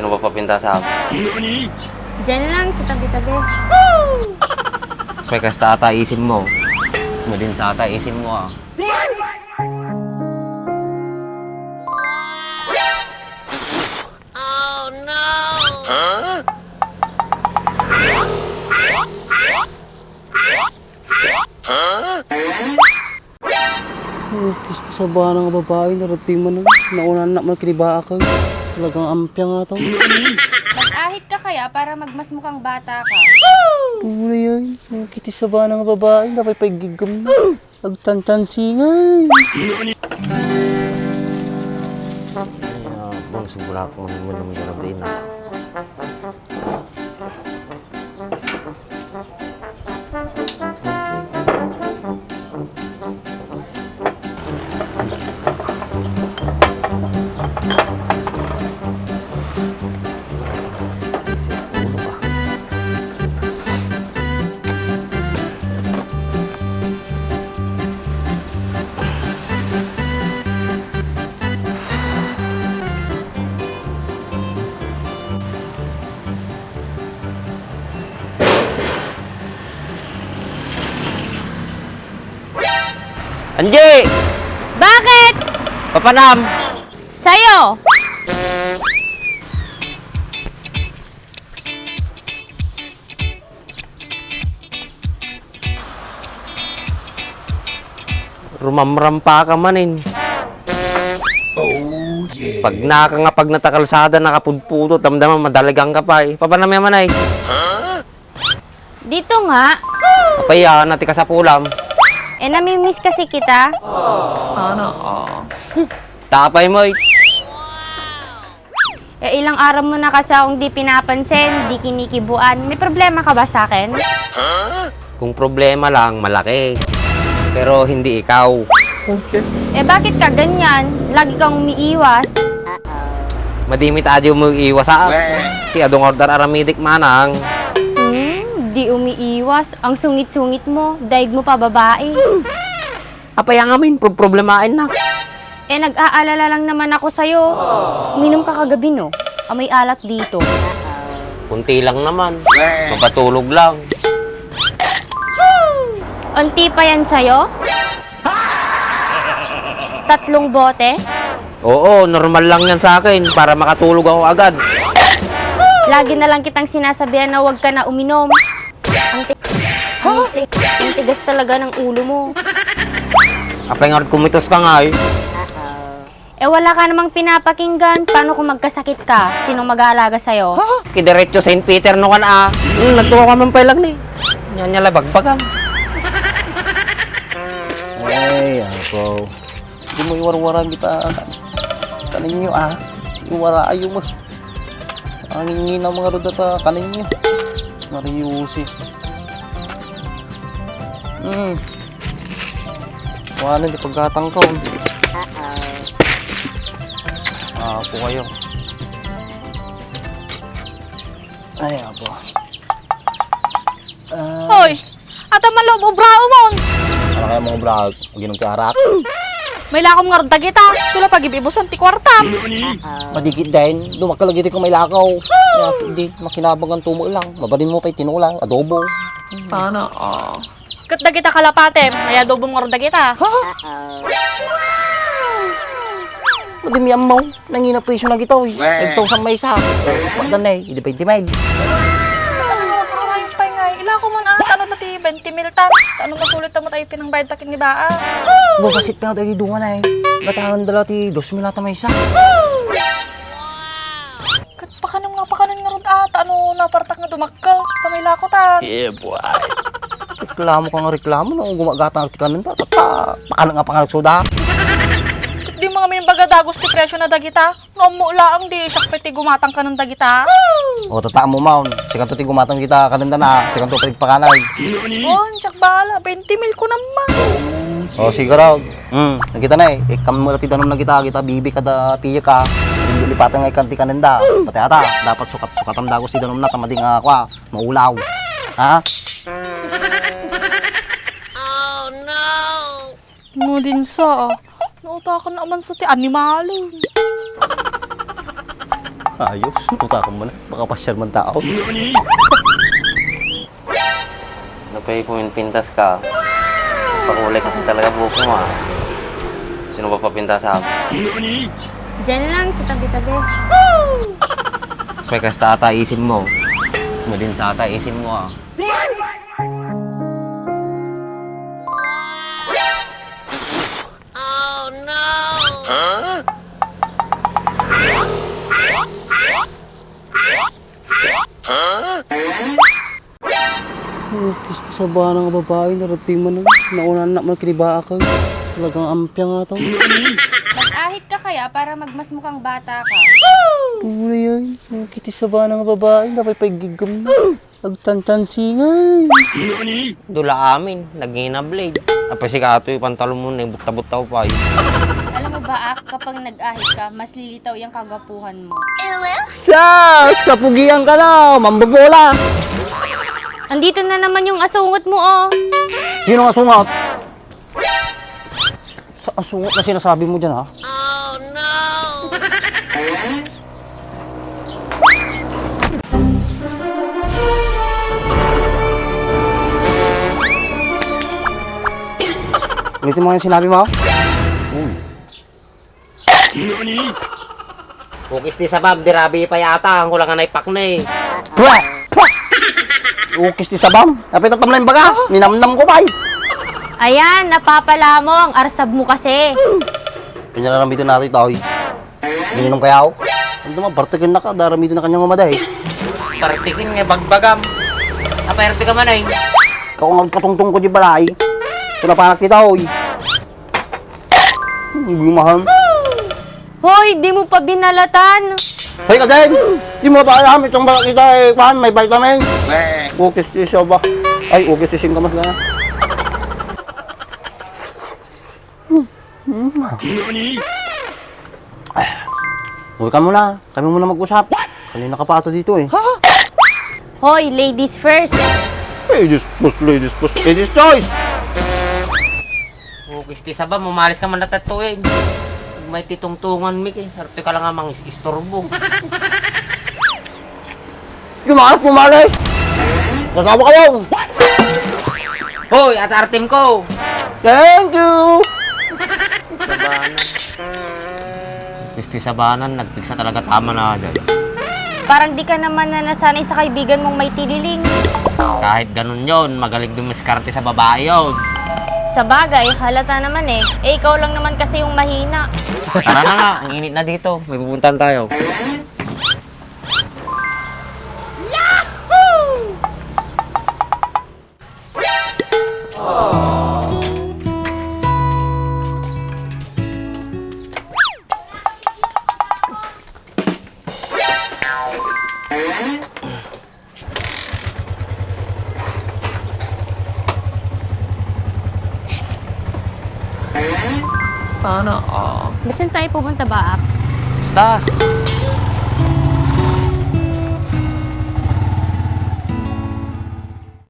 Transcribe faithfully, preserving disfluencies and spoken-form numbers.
Sino ba papinta sa akin? Diyan lang, sa tabi-tabi. Pekasta ata isim mo. Madin sa ata isim mo, ah. Oh, kasta sa bana nga babae, narati man, eh. Nauna na man kinibaak, eh. Talagang ampia nga to. Nag-ahit ka kaya para magmasmukang bata ka? Ano yan? Ang kiti sa bana nga babae, dapat paigigam na. Agtantansingay. Ay, ah, bang, sumulak mo naman ng grabe na. Angie! Bakit? Papanam! Sa'yo! Rumamrampa ka manin. Oh, yeah. Pag naka nga pag natakalsada, nakapudpudot, damdama, madaligan ka pa eh. Papanam yaman ay. Dito nga. Apay, ah, nati ka sa pulam. Eh, namimiss kasi kita. Sana all. Tapay mo, eh. Eh, ilang araw mo na kasi akong di pinapansin, di kinikibuan. May problema ka ba sa akin? Kung problema lang, malaki. Pero hindi ikaw. Eh, bakit ka ganyan? Lagi kang umiiwas. Madimit adi umiiwas, ah. Ti adong order aramidek manang. Hmm, di umiiwas. Ang sungit-sungit mo, daig mo pa babae. Apay nga min, pro-, problemaen na. Eh, nag-aalala lang naman ako sa'yo. Uminom ka kagabi, no? Amoy alat dito. Kunti lang naman. Mapatulog lang. Unti pa yan sa'yo? Tatlong bote? Oo, normal lang yan sa akin para makatulog ako agad. Lagi na lang kitang sinasabihan na huwag ka na uminom. Ang ti-, ang ti-, ang tigas talaga ng ulo mo. Apay nga kumitos ka nga, eh. Eh, wala ka namang pinapakinggan. Paano kung magkasakit ka? Sinong mag-aalaga sa'yo? Ha? Kidiretso Saint Peter no kan, ah. Hmm, nagtuo ka man pay lang ni. Nya, nya, labagbagan. Ay, ako. Di mo iwarwaran kita. Kaninyo, ah. Iwara ayo mo. Ang ingina mga rudata. Kaninyo. Mariusi. Hmm. Wala di pagkatangkaw. Ah, po kayo. Ay, apo. Ah. Hoy! Ata man loob obrao mon! Ano kaya mong obrao? Ginom ti arak? May lakom nga rod dagita. Sula pagibibusan ti kuartam. Madikit din. Dumakkel lagi ti kung may lakaw. Kaya di, makinabang ang tumo lang. Mabalin mo pa itinulang, adobo. Sana all. Ket dagita kalapatem, may adobo nga rod dagita. Ha? Madimi ammaw. Nangina presyo na gita, oy. Weh. Nagtawsan maysa. Pagdan na, eh, idi twenty mil. Ano nga, puro hayop pay nga, eh. Ila ko man, ah, tano ta ti twenty mil tan. Tano masulit ta mo tayo pinangbayad ta kin ni Baa. Babasit nga tayo dungan, eh. Gatahan dala ti dos mil ata maysa. Kat pakanem nga, pakanem nga rod, ah, tano napartak nga dumakkel. Kamay lakotan. Yeah, boy. Reklamo ka nga reklamo, no? Gumagata ti kanen ta, ta, ta, pakanem nga pangaragsuda. Di mga minbaga dagos ti presyo na dagita. No, ammo laeng di siak pay ti gumatang kanen dagita. O, tataam mo, maun. Sikanto ti gumatang kita, kanenda na. Sikanto pay ti pakanay. O, siak bahala. Twenty mil ko naman. O, siguro. Hmm, nakita na eh. Ikam mo ti danum na kita, kita bibi kada piye ka. Lipatan nga ikan ti kanenda. Pati ata, dapat sukat-sukatam dagos ti danum na, ta madi nga, kwa, maulaw. Ha? Madinsa, ah. Nautakan na man sa ti animalen. Ayos, putakan mo na. Baka pasyal man tao. Napay puminpintas ka. Pakulay ka talaga buhok mo, ah. Sino ba papintas, ah? Diyan lang, sa tabi-tabi. Pekas ta ata isim mo. Madin sa ata isim mo, ah. Ukis ti sabana nga babai, narati man, eh. Naunaan na man kinibaak, eh. Talagang ampia nga to. Nag-ahit ka kaya para magmasmukang bata ka? Ano yan? Ukis ti sabana nga babai, napay paiggigam na. Agtantansingay. Dula amin, nagnginablade. Apay sika atoy pantalon mo, nagbutta-butta pay. Alam mo ba, Ak, kapag nag-ahit ka, mas lilitaw yung kagwapuhan mo. Sus! Kapugian ka na, mambobola! Andito na naman yung asungot mo, oh. Sino nga sungot? Sa asungot na sinasabi mo dyan, ha? Ulitin mo yung sinabi mo? Uy. Ukis ti sabam, dirabi pa yata, ang kulang nga naipakne. Pwa! Pwa! Ukis ti sabam. Apay tatam lang baga. Ninamnam ko pay. Ayan, napapala mo ang arsab mo kasi. Pinararamidon nato ito, oy. Gininom kaya ako? Ano naman, partikin na ka, daramidon na kanyang mamaday. Partikin nga bagbagam. Apay, arti ka man, ay. Ikaw nga katungtong ko di balay. Ito na panak kita, oy. Hindi mahal. Hoy, di mo pa binalatan. Hoy, Kaden! Di mo pa alam, itong balat nito ay, kuhan, may vitamin. Ukis ti siya ba? Ay, ukis ti singkamas na. Uy ka muna. Kami muna mag-usap. Kanina ka pa ata dito eh. Hoy, ladies first. Ladies first, ladies first, ladies choice! Ukis ti saba, umalis ka man natattuin. May titungtungan, Mik, eh. Arte ka lang nga mangis-istorbo. Lumakas, lumakas! Kasama kayo! Hoy, at arting ko! Thank you! Ukis ti sabanan, nagpigsa talaga tama na dyan. Parang di ka naman na nasanay sa kaibigan mong may tililing. Kahit ganun yon, magaling dumiskarte sa babae yon. Sa bagay, halata naman eh. Eh, ikaw lang naman kasi yung mahina. Tara na nga, ang init na dito. May pupuntahan tayo. Sana all. Ba't saan tayo pupunta, Baak? Basta,